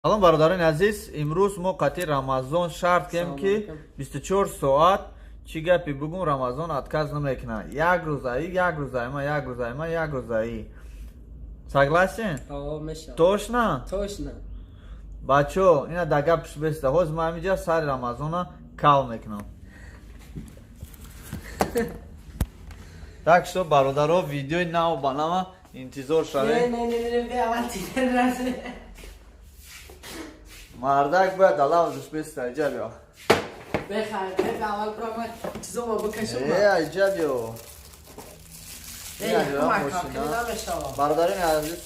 Салом, бародарони азиз. Имрӯз мо қатъи Рамазон шарт кем, ки 24 соат чӣ гапи бугум, Рамазон отказ намекунад. Як рӯзаи, як рӯзаи ма, як рӯзаи ма, як рӯзаи. Согласен? Точно? Точно. Бачо, ина да гапш беста. Ҳозир ма ҳамиҷа сари Рамазона кал мекунам. Так что, бародаро, видеои нав ба нава интизор шавед. Мардак бояд алавзш беста, иҷа биё. Э, иҷа биё. Бародарини азиз.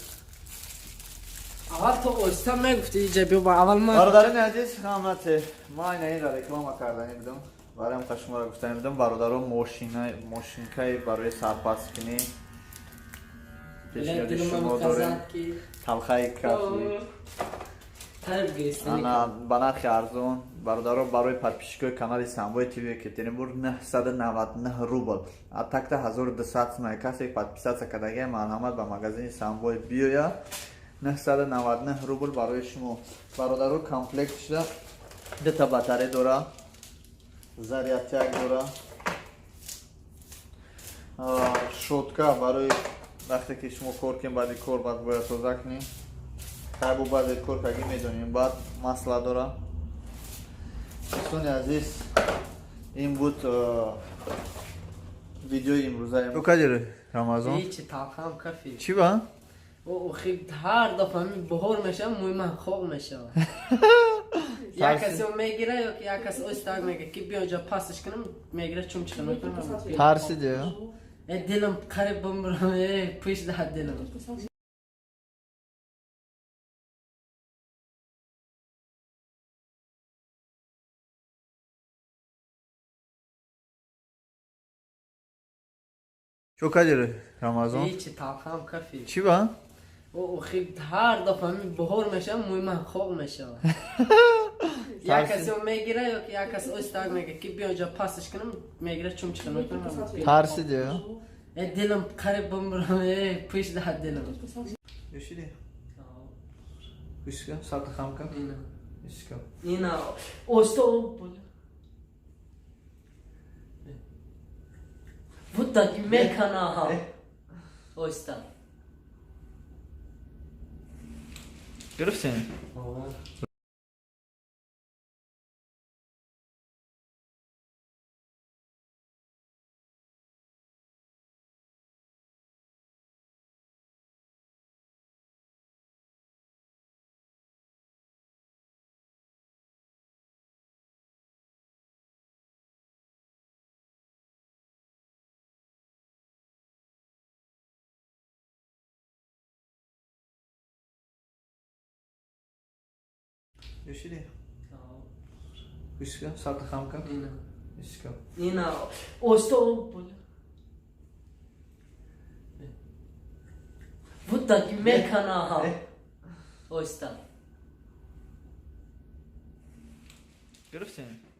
Аввал то оҳиста мегуфти, иҷа биё, аввал ман. Бародарини азиз, ҳамате ма ина инра реклама кардани будам. Барои ҳам шуморо гуфтани будам, бародаро, мошина, мошинкаи барои сарпаскунӣ пешниҳоди шумо дорем. Талхаи кафи. Ана ба нархи арзон, бародаро, барои подписчикои канали Самбои ТВ Екатеринбург 999 рубл. А такта 1200 сум. Касе подписаться кардагия, марҳамат, ба магазини Самбой биёя. 999 рубл барои шумо. Бародаро, комплект шуда дута батарея дора, зарядтяг дора, щётка барои вақте ки шумо кор кунед, баъди кор баъд бояд тоза кунед. Хайбу баъде кор кагӣ медонем, баъд масла дора. Дӯстони азиз, ин буд видеои имрӯзаи. Кадир, Рамазон? Ҳечи, талхам кафи. Чӣ ба? Охи, ҳар дафъа ҳамин баҳор мешавад, мӯи ман хоқ мешавад. Як касе мегира ё ки як кас оҳиста мега, ки биё ҷа пасаш кунам, мегира, чумчика мекунам. Тарсиди? Э, дилам қариб бимирам, э, пиш даҳад дилам. Чо кадир, Рамазон? Ҳечи, талхам кафи. Чӣ ба? Охи, ҳар дафъа ҳамин баҳор мешавад, мӯи ман хоқ мешавад. Як касе мегира ё ки як кас оҳиста мега, ки биё ҷа пасаш кунам, мегира, чумчика мекунам. Тарсиди? Э, дилам қариб бимирам, э, пиш даҳад дилам. Ёшиди? Гӯшка, сарта хам кун. Ина. Ишка. Ина оҳиста. Будда ки мекана, оҳиста. Гирифтем? Ёшиди? Гӯшка, сарта хам кун. Ина. Ишка. Ина оҳиста. Будда ки мекана, оҳиста. Гирифтем?